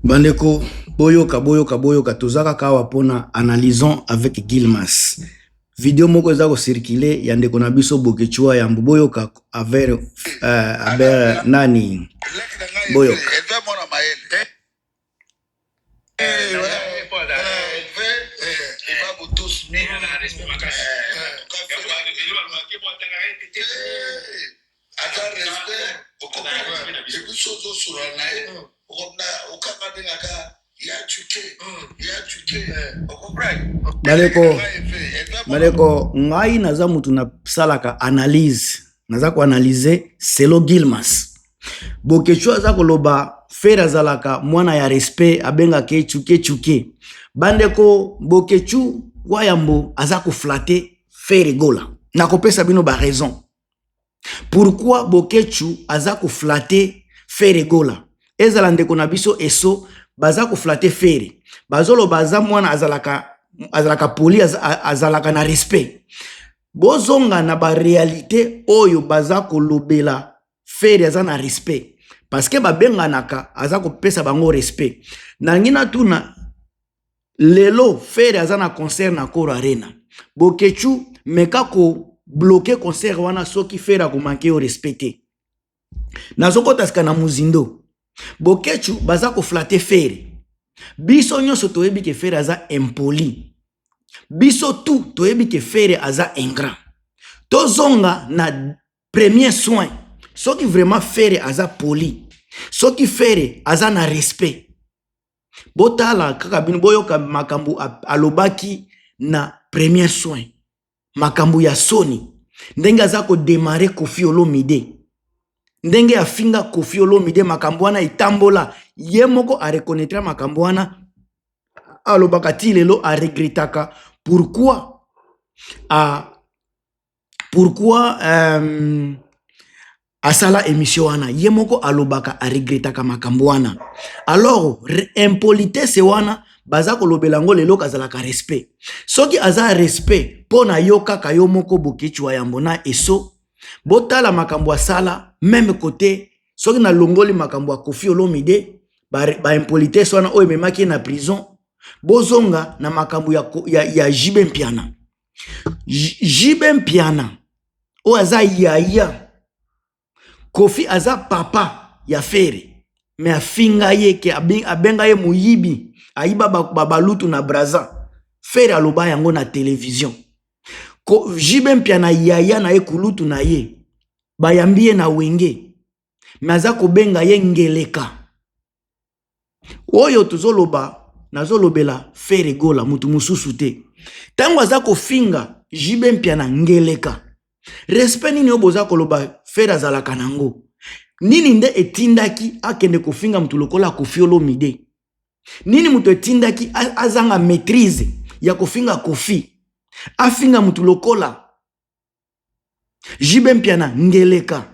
Bandeko, boyoka, boyoka, boyoka, toza kaka awa mpona analysons avec Guilmas. Video moko eza kocircule ya ndeko na biso Boketshu wa Yambo, boyoka aber nani, boyoka. Eve mwana mayele. Aza respect, epuis ozosolola na ye okanga abengaka ya tuke ya tuke, ocomprendre? Bandeko, bandeko, ngai naza mutu nasalaka analyse, naza koanalyse selo Gilmas. Boketshu aza koloba Ferre azalaka mwana ya respect, abengaka ye tchuke tchuke. Bandeko, Boketshu wa Yambo aza koflate Ferre Gola. Nakopesa bino ba raison pourquoi Boketshu aza koflate Ferre Gola. Ezala ndeko na biso Eso, baza koflate Ferre, bazoloba aza mwana azalaka poli, azalaka na respect. Bozonga na ba réalité oyo baza kolobela Ferre aza na respect parce que babenganaka, aza kopesa bango respect. Nangi natuna, lelo Ferre aza na concert na Accor Arena, Boketshu meka kobloquer concert wana soki Ferre akomanquer yo respect te. Nazokɔta sika na mozindo. Boketshu baza koflatter Ferre, biso nyonso toyebi ke Ferre aza impoli, biso tu toyebi ke Ferre aza ingrat. Tozonga na premier soin. Soki vraiment Ferre aza poli, soki Ferre aza na respect, botala kaka bino, boyoka makambo alobaki na premier soin, makambo ya soni, ndenge aza kodémarrer Koffi Olomide, ndenge afinga Koffi Olomide. Makambo wana etambola, ye moko areconnaître makambo wana, alobaka ti lelo aregretaka pourquoi asala émission wana. Ye moko alobaka aregretaka makambo wana. Alors impolitesse wana baza kolobela yango lelo kazalaka respect. Soki aza respect mpo na yo kaka yo moko Boketshu wa Yambo na Eso, botala makambo asala même côté. Soki nalongoli makambo ya Koffi Olomide, baimpolitesse ba wana oyo ememaki ye na prison, bozonga na makambo ya JB Mpiana. JB Mpiana oyo aza yaya Koffi, aza papa ya Ferre, me afinga ye ke abenga ye moyibi, ayiba balutu na Braza. Ferre aloba yango na télévision. JB Mpiana, yaya na ye, kulutu na ye, bayambi ye na Wenge, me aza kobenga ye ngeleka. Oyo tozoloba, nazolobela Ferre Gola, mutu mosusu te. Ntango aza kofinga JB Mpiana ngeleka, respect nini oyo boza koloba Ferre azalaka nango? Nini nde etindaki akende kofinga mutu lokola Koffi Olomide? Nini moto etindaki azanga maîtrise ya kofinga Koffi, afinga mutu lokola JB Mpiana ngeleka?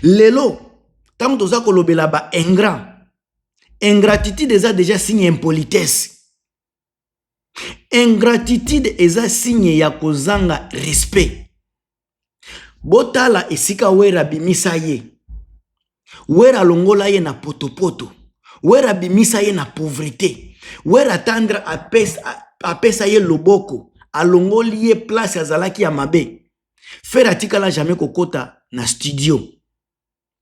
Lelo ntango toza kolobela ba ingrat, ingratitude eza déjà signe impolitesse, ingratitude eza signe ya kozanga respect. Botala esika Wera abimisa ye, Wera alongola ye na potopoto, Wera abimisa ye na pauvreté, Wera tendre apesa ye loboko, alongoli ye place azalaki ya mabe. Ferre atikala jamais kokota na studio,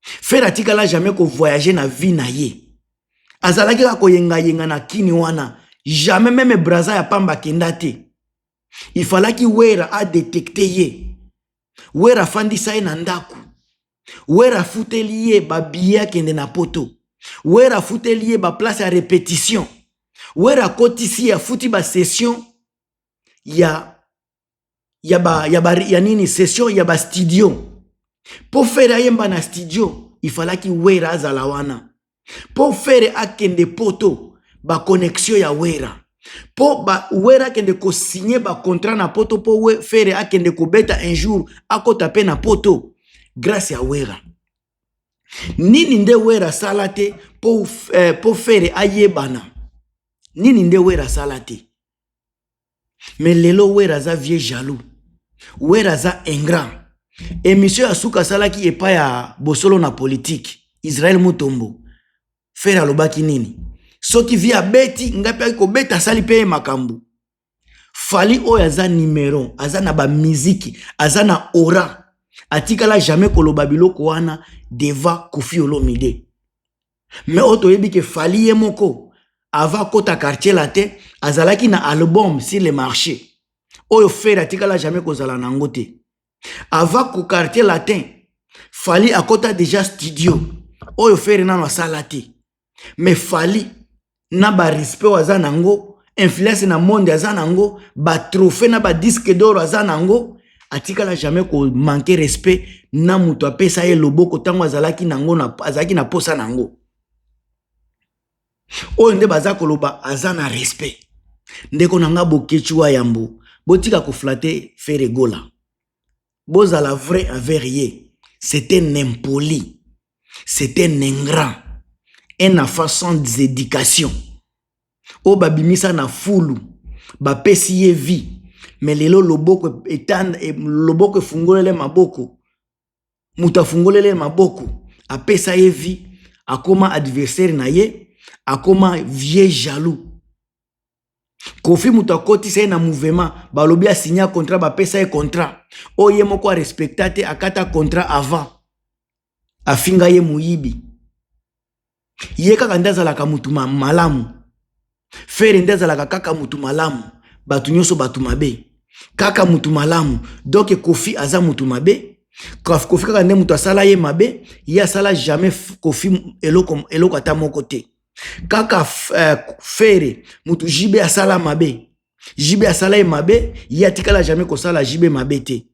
Ferre atikala jamais kovoyage na vie na ye, azalaki kaka koyengayenga na kini wana, jamais même Braza ya pamba akenda te. Ifalaki Wera adétecter ye, Wera afandisa ye na ndako, Wera afuteli ye babillet akende na Poto, Wera afuteli ye baplace ya répétition, Wera akotisi ye, afuti basession ya ya nini, session ya bastudio. Mpo Ferre ayemba na studio, ifalaki Wera azala wana. Mpo Ferre akende Poto, baconnexion ya Wera. Mpo Wera akende kosigner bacontrat na Poto, mpo Ferre akende kobeta un jour, akota mpe na Poto grâce ya Wera. Nini nde Wera asala te mpo Ferre ayebana? Nini nde Wera asala te? Me lelo Wera aza vieux jaloux, Wera aza ingrat. Émission ya suka asalaki epai ya Bosolo na Politike, Israel Mutombo. Ferre alobaki nini? Soki vie abeti ngai mpe kobeta, asali mpe ye makambo. Fally oyo aza numero, aza na bamiziki, aza na aura, atikala jamais koloba biloko wana devant Koffi Olomide. Mais oyo toyebi ke Fally ye moko, avant akota Quartier Latin, azalaki na album sur le marché oyo Ferre atikala jamais kozala nango te. Avant ko Quartier Latin, Fally akota déjà studio oyo Ferre nano asala te. Mais Fally na barespect oyo aza nango, influence na monde aza nango, batrophée na badisque d'or aza nango, atikala jamais komanquer respect na moto apesa ye loboko ntango azalaki nango na, azalaki na posa nango. Oyo nde baza koloba aza na respect. Ndeko na nga Boketshu wa Yambo, botika koflatter Ferre Gola, bozala vrai envers ye. C'est un impoli, c'est un ingrat, un enfant sans éducation oyo babimisa na fulu, bapesi ye vie. Mais lelo loboko etanda, loboko efungolele maboko, moto afungolele maboko, apesa ye vie, akoma adversaire na ye, akoma vieux jaloux. Koffi moto akotisa ye na mouvement, balobi asinya contrat, bapesa ye contrat oyo ye moko arespecta te, akata contrat avant, afinga ye moyibi. Ye kaka nde azalaka mutu malamu, Ferre nde azalaka kaka mutu malamu, bato nyonso bato mabe, kaka mutu malamu. Donc Koffi aza mutu mabe, Koffi kaka nde moto asala ye mabe, ye asala jamais Koffi eloko, eloko ata moko te. Kaka Ferre motu JB asala mabe, JB asala ye mabe, ye atikala jamais kosala JB mabe te.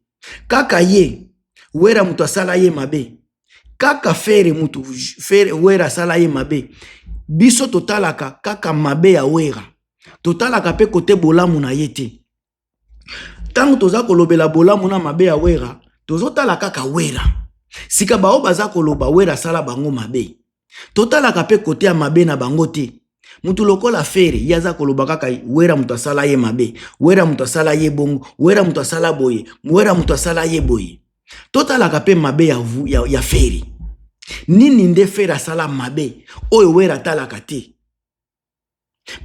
Kaka ye Wera moto asala ye mabe, kaka Ferre motu Ferre Wera asala ye mabe. Biso totalaka kaka mabe ya Wera, totalaka mpe kote bolamu na ye te. Ntango toza kolobela bolamu na mabe ya Wera, tozotala kaka Wera. Sika bao baza koloba Wera asala bango mabe, totalaka mpe kote ya mabe na bango te. Mutu lokola Ferre, ye aza koloba kaka Wera moto asala ye mabe, Wera moto asala ye bongo, Wera moto asala boye, Wera moto asala ye boye. Totalaka mpe mabe ya Ferre. Nini nde Ferre asala mabe oyo Wera atalaka te?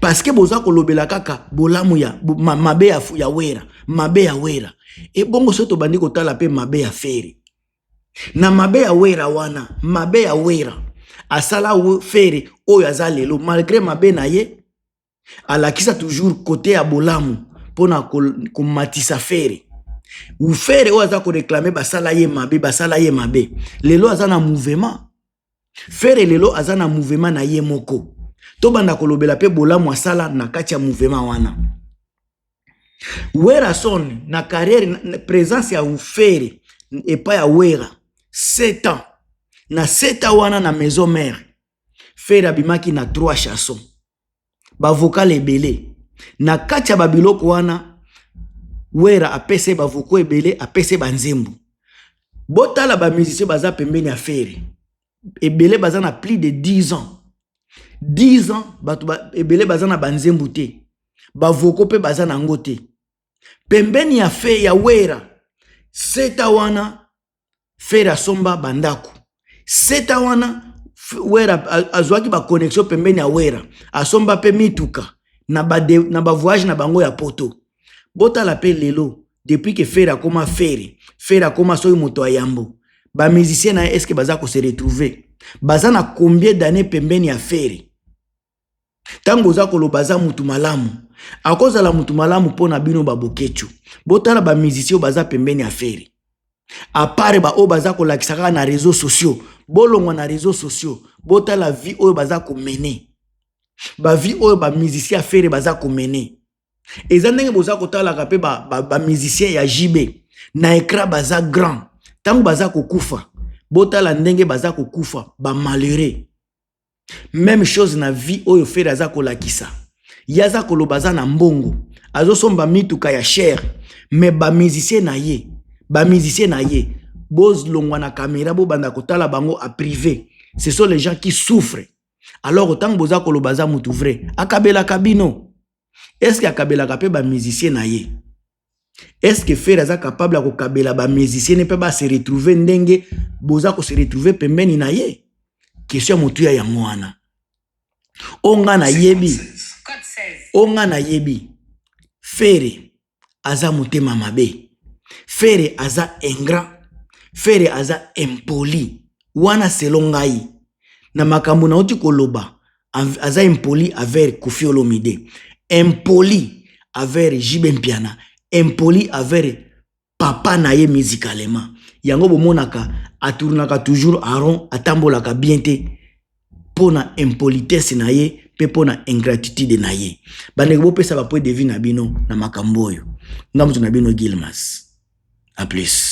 Parce que boza kolobela kaka bolamu ya mabe ya Wera, mabe ya Wera. Ebongo so tobandi kotala mpe mabe ya Ferre na mabe ya Wera wana, mabe ya Wera asala Ferre oyo aza lelo, malgré mabe na ye, alakisa toujours kote ya bolamu mpona komatisa Ferre. Ferre oyo aza koréclamer basala ye mabe, basala ye mabe, lelo aza na mouvement. Ferre lelo aza na mouvement na ye moko. Tobanda kolobela mpe bolamu asala na kati ya mouvement wana. Werason na carrière, présence ya Ferre epai ya Wera 7 ans, na 7 ans wana na Maison Mère, Ferre abimaki na 3 chansons, bavocal ebele. Na kati ya babiloko wana, Wera apesa ye bavocaux ebele, apesa ye banzembo. Botala bamusicien baza pembeni ya Ferre ebele, baza na plus de 10 ans, 10 ans. Bato ebele baza na banzembo te, bavocaux mpe baza nango te pembeni ya fe ya Wera. Seta wana Ferre asomba bandako, seta wana Wera azwaki baconnexion pembeni ya Wera, asomba mpe mituka na bavoyage na bango ya poto. Botala mpe lelo, depuis ke Ferre akóma Ferre, Ferre akóma soki moto ya yambo, bamusicien na ye est-ce baza kose retrouver? Baza na combien d'année pembeni ya Ferre? Ntango oza koloba aza mutu malamu, akozala mutu malamu mpo na bino baBoketshu. Botala bamusicien oyo baza pembeni ya Ferre, à part baoyo baza kolakisa kaka na réseaux sociaux. Bolongwa na réseaux sociaux, botala vie oyo baza komener, bavie oyo bamusicien ya Ferre baza komener. Eza ndenge boza kotalaka mpe bamusicien ba ya JB na écran baza grand, ntango baza kokufa, botala ndenge baza kokufa bamalheureux. Même chose na vie oyo Ferre aza kolakisa. Ye aza koloba aza na mbongo, azosomba mituka ya cher, mais bamusicien na ye, bamusicien na ye, bolongwa na caméra, bobanda kotala bango en privé, ce sont les gens qui souffrent. Alors ntango boza koloba aza mutu vrai, akabelaka bino, est-ce akabelaka mpe bamusicien na ye? Est-ce Ferre aza capable ya kokabela bamusicien ne mpe base retrouver ndenge boza kose retrouver pembeni na ye? Question ya motuya yango wana. Oyo nga nayebi, oyo nga nayebi, Ferre aza motema mabe, Ferre aza ingrat, Ferre aza impoli. Wana selon ngai na makambo nauti koloba, aza impoli envers Koffi Olomide, impoli envers JB Mpiana, impoli envers papa na ye musicalement. Yango bomonaka atournaka toujours en rond, atambolaka bien te mpo na impolitesse na ye mpe mpo na ingratitude na ye. Bandeko, bopesa bapoint de vue na bino na makambo oyo. Nga moto na bino Gilmas, à plus.